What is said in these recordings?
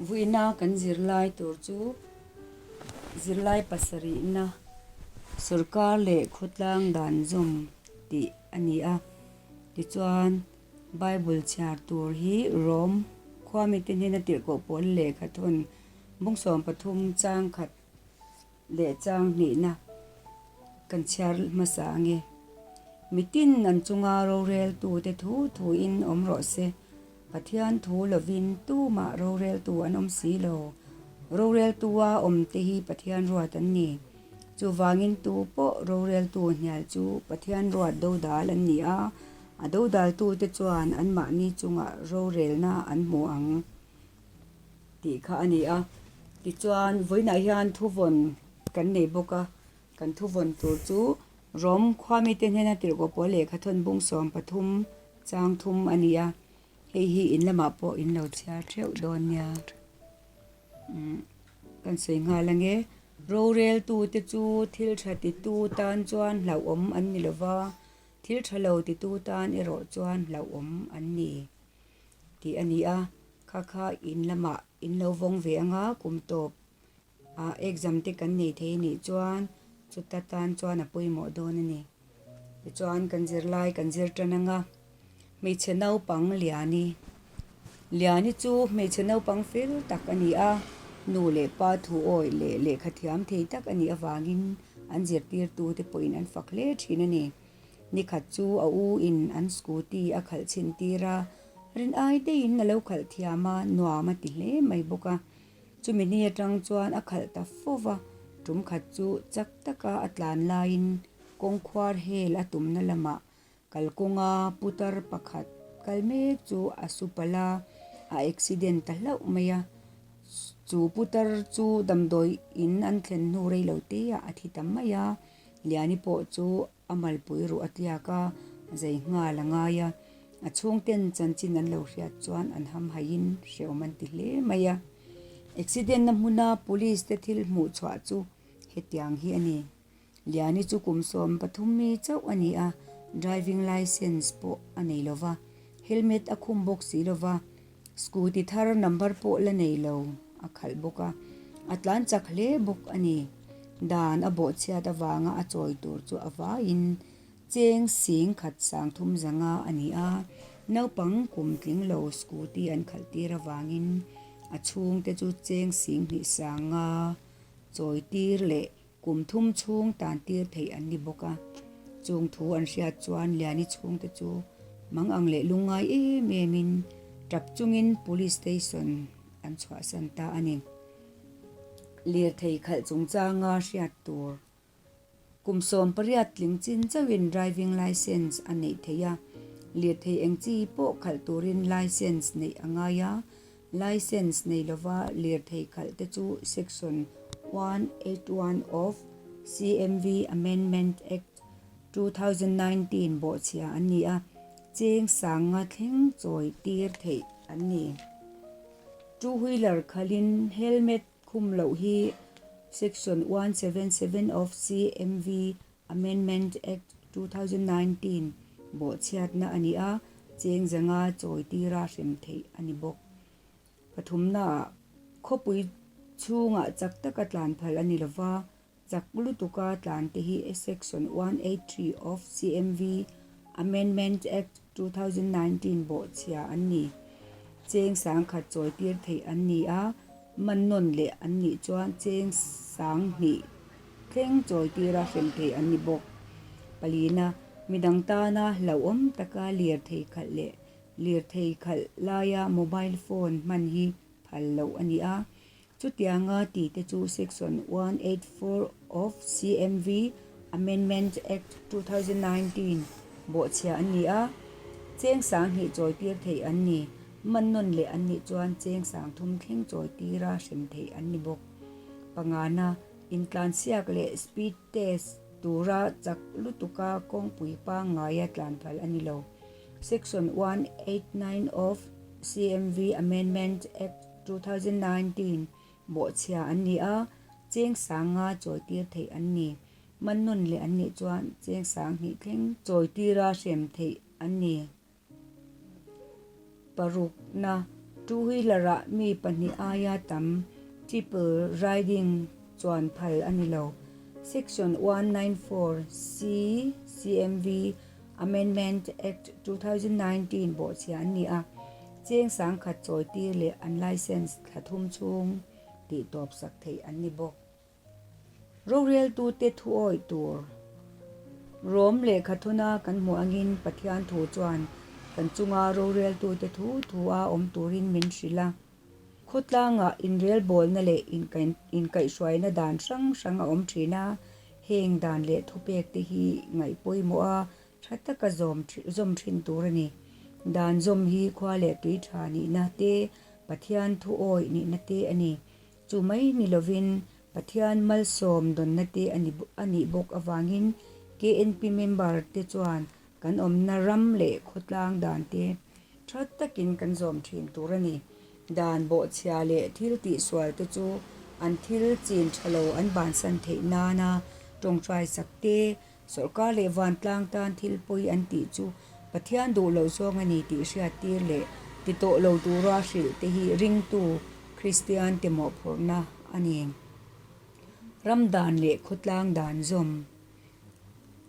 Vuina kan zirlai tur chu zirlai pasarihna sorkar leh khawtlang dan zawm tih a ni a. Tichuan Bible chhiar tur hi Rom khua mite hnena tirhkoh pawl lehkha thawn bawngsawm pathum chang khat leh chang hnihna kan chhiar hmasa ange. Mitin an chunga roreltute thu thuin awm rawh se. Pathian thu lovin tumah roreltu an awm si lo. Roreltua awmte hi Pathian ruat an ni. Chuvangin tu pawh roreltu hnial chu Pathian ruat dodal an ni a, a dodaltute chuan anmahni chungah rorelna an hmu ang tih kha a ni a. Tichuan, vawiinah hian thuvawn kan nei bawk a, kan thuvawn tur chu Rom khuamite hnena tirhkoh pawl lehkha thawn bung 13 chang thum a ni a, hei hi in lamah pawh in lo chhiar theuh dawn nia. Kan sawi nghal ange, roreltute chu thil tha titu tan chuan hlauhawm an ni lova, thil tha lo titu tan erawh chuan hlauhawm an ni tih a ni a, kha kha in lamah in lo vawng ve anga kum tawp ah exam te kan nei thei anih chuan chuta tan chuan a pawimawh dawn a ni. Tichuan kan zirlai kan zir tan anga hmeichhe naupang Liani Liani chu hmeichhe naupang fel tak a ni a, nu leh pa thu awih leh lehkha thiam thei tak a nih avangin an zirtirtute pawhin an fak hle thin a ni. Nikhat chu a u in an scooty a khalh chhin tir a, rin ai deihin a lo khalh thiam a, nuam a ti hle mai bawk a. Chumi ni atang chuan a khalh ta fo va, tum khat chu chak taka a tlan laiin kawngkhuar hel a tumna lamah kalkawnga putar pakhat kal mek chu a su palh a, a accident ta hlauh mai a. Chu putar chu damdawi in an thlen hnu rei lo te ah a thi ta mai a, Liani pawh chu A malpui ruh a tliak a, zei nghal a ngai a. A chhungten chanchin an lo hriat chuan an hamhaiin hrehawm an ti hle mai a. Accident na hmuna police te thil hmuh chhuah chu hetiang hi a ni. Liani chu kum 13 mi chauh a ni a, driving licence pawh a nei lo va, helmet a khum bawk si lo va, Scooty thar number pawh la nei lo a khalh bawk a, a tlan chak hle bawk a ni. Dan a bawhchhiat avanga a chawi tur chu a vaiin cheng sing khat sang thum zanga a ni a, naupang kum tling lo scooty an khalh tir avangin a chhungte chu cheng sing hnih sanga chawi tir leh Kum thum chhung tan tir theih an ni bawk a, chung thu an hriat chuan Liani chhungte chu mang ang leh lungngai em emin tap chungin Police Station an chhuahsan ta a ni. Lirthei khalh chungchanga hriat tur kum 18 tling chin chauhin driving licence a neih theih a, lirthei eng chi pawh khalh turin licence neih a ngai a, Licence nei lova lirthei khalh te chu Section 181 of CMV Amendment Act 2019 bawhchhia an ni a, cheng sanga thleng chawi tir theih an ni. Two wheeler khalhin helmet khum loh hi Section 177 of CMV Amendment Act 2019 bawhchhiatna a ni a, cheng zanga chawi tira hrem theih a ni bawk. Pathumnaah khawpui chhungah chak taka tlan phal a ni lova, chak lutuka tlan te hi Section 183 of CMV Amendment Act 2019 bawhchhia an ni. Cheng sangkhat chawi tir theih an ni a, man nawn leh an nih chuan cheng sanghnih thleng chawi tira hrem theih an ni bawk. Palina, midang tana hlauhawm taka lirthei khalh leh lirthei khalh laia mobile phone hman hi phal loh a ni a. Chutianga tite chu Section 184 of CMV Amendment Act 2019 bawhchhia an ni a, cheng sanghnih chawi tir theih an ni. Man nawn leh an nih chuan cheng sangthum thleng chawi tira hrem theih an ni bawk. Pangana, intlansiak leh speed test tura chak lutuka kawngpui pangngaia tlan phal a ni lo. Section 189 of CMV Amendment Act 2019 bawhchhia an ni a, cheng sanga chawi tir theih an ni. Man nawn leh an nih chuan cheng sang hnih thleng chawi tira hrem theih an ni. Parukna. Two wheeler-ah mi pahnih aia tam triple riding chuan phal a ni lo. Section 194 C CMV Amendment Act 2019 bawhchhia an ni a, cheng sangkhat chawitir leh an licence thla thum chhung tih tawpsak theih an ni bawk. Roreltute thu awih tur. Rom lehkha thuna kan hmuh angin Pathian thu chuan kan chunga roreltute thu thu a awm turin min hrilh a. Khawtlangah inrelbawlna leh inkaihhruaina dan hrang hrang a awm thin a, heng dan leh thupekte hi ngaih pawimawh a tha taka zawm thin tur a ni. Dan zawm hi khua leh tui tha nihna te, Pathian thu awih nihna te a ni. Chu mai ni lovin Pathian malsawm dawnna te a nih bawk avangin KNP member te chuan kan awmna ram leh khawtlang dan te tha takin kan zawm thin tur a ni. Dan bawhchhia leh thil tihsual te chu an thil chin tha lo an bansan theih nana tawngtai sak te, sawrkar leh vantlang tan thil pawi an tih chu Pathian duh loh zawng a ni tih hriattir leh ti tawh lo tura hrilh te hi ringtu Kristian te mawhphurhna a ni. Ram dan leh khawtlang dan zawm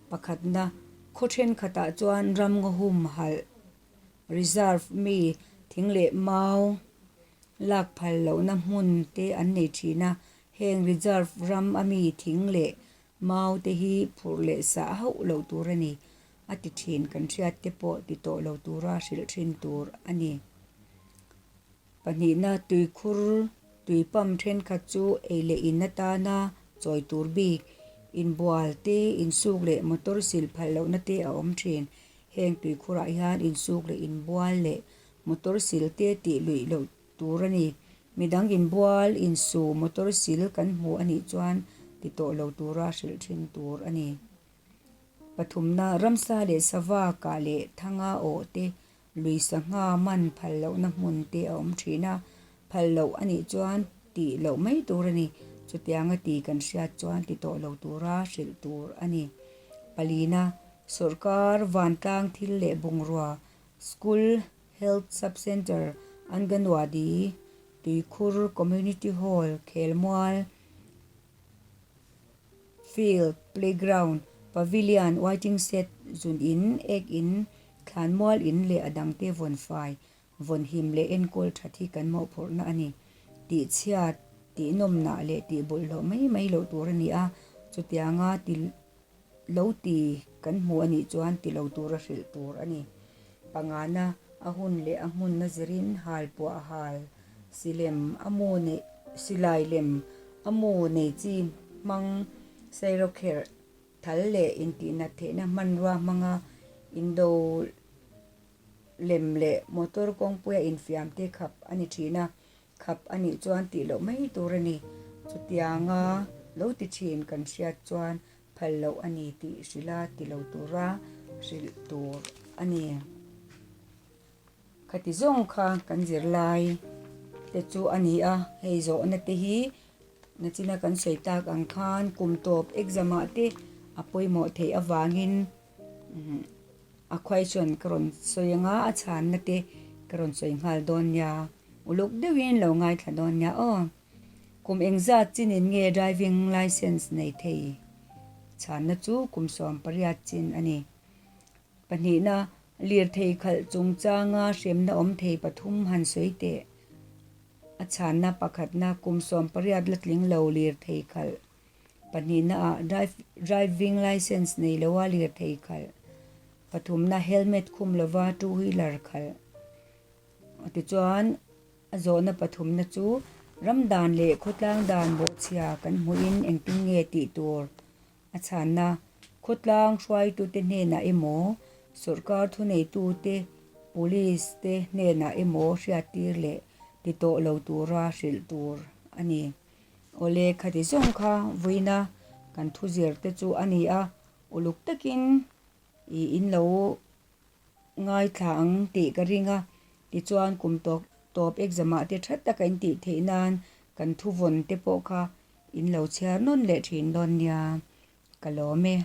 pakhatna khaw thenkhatah chuan ram ngaw humhalh, reserve, mi thing leh mau lak phal lohna hmun te an nei thin a, heng reserve ram a mi thing leh mau te hi phurh leh sah hauh loh tur a ni, a ti thin kan hriat te pawh ti tawh lo tura hrilh thin tur a ni. Pahnihna, tuikhur tui pump thenkhat chu ei leh in atana chawi tur bik, inbual te, insuk leh motor sil phal lohna te a awm thin. Heng tuikhurah hian insuk leh inbual leh motor sil te tih luih loh tur a ni. Midang inbual, insu, motor sil kan hmu a nih chuan ti tawh lo tura hrilh thin tur a ni. Pathumna, ramsa leh sava kah leh thanga awh te Lui sangha man phal lohna hmun te a awm thin a, phal loh a nih chuan tih loh mai tur a ni. Chutianga ti kan hriat chuan ti tawh lo tura hrilh tur a ni. Palina, Sawrkar vantlang thil leh bungrua, School, Health Sub-Centre, Anganwadi, Tuikhur, Community Hall, Khelmual, Field, playground, pavilion, waiting shed, zun in, ek in, thlanmual in leh a dangte vawn fai, vawn him leh enkawl that hi kan mawhphurhna a ni. Tihchhiat, tihnawmnah leh tihbawlhhlawh mai mai loh tur a ni a, chutianga ti lo ti kan hmu a nih chuan ti lo tura hrilh tur a ni. Pangana, a hun leh a hmunna zirin halpuah hal Silem a mu neih silai lem a mu nei chi hmang sairawkherh thal leh intihnat theihna hmanrua hmanga indo lem leh motor kawngpuia infiam te khap a ni thin a, khap a nih chuan tih loh mai tur a ni. Chutianga lo ti thin kan hriat chuan phal loh a ni tih hrilha ti lo tura hrilh tur a ni. Khati zawng kha kan zirlai te chu a ni a, hei zawhna te hi nachina kan sawi tak ang khan kum tawp exam ah te a pawimawh theih avangin a question ka rawn sawi anga a chhanna te ka rawn sawi nghal dawn nia, uluk deuhin lo ngaithla dawn nia aw. Kum engzat chinin nge driving licence nei thei? Chhanna chu kum 18 chin a ni. Pahnihna, lirthei khalh chungchanga hremna awm thei pathum han sawi teh. A chhanna pakhatna, kum 18 la tling lo lirthei khalh. Pahnihna ah driving licence nei loa lirthei khalh. Pathumna, helmet khum lova two wheeler khalh. Tichuan, A zawhna pathumna chu ram dan leh khawtlang dan bawhchhia kan hmuhin engtin nge tih tur a chhanna khawtlang hruaitute hnenah emaw, sawrkar thuneitute, police te hnenah emaw hriattir leh ti tawh lo tura hrilh tur a ni. Awle khati zawng kha vuina kan thuzir te chu a ni a, uluk takin i in lo Ngaithla ang tih ka ring a, tichuan kum tawp tawp exam ah te tha taka in tih theih nan kan thuvawn te pawh kha in lo chhiar nawn leh thin dawn nia, ka lawm e.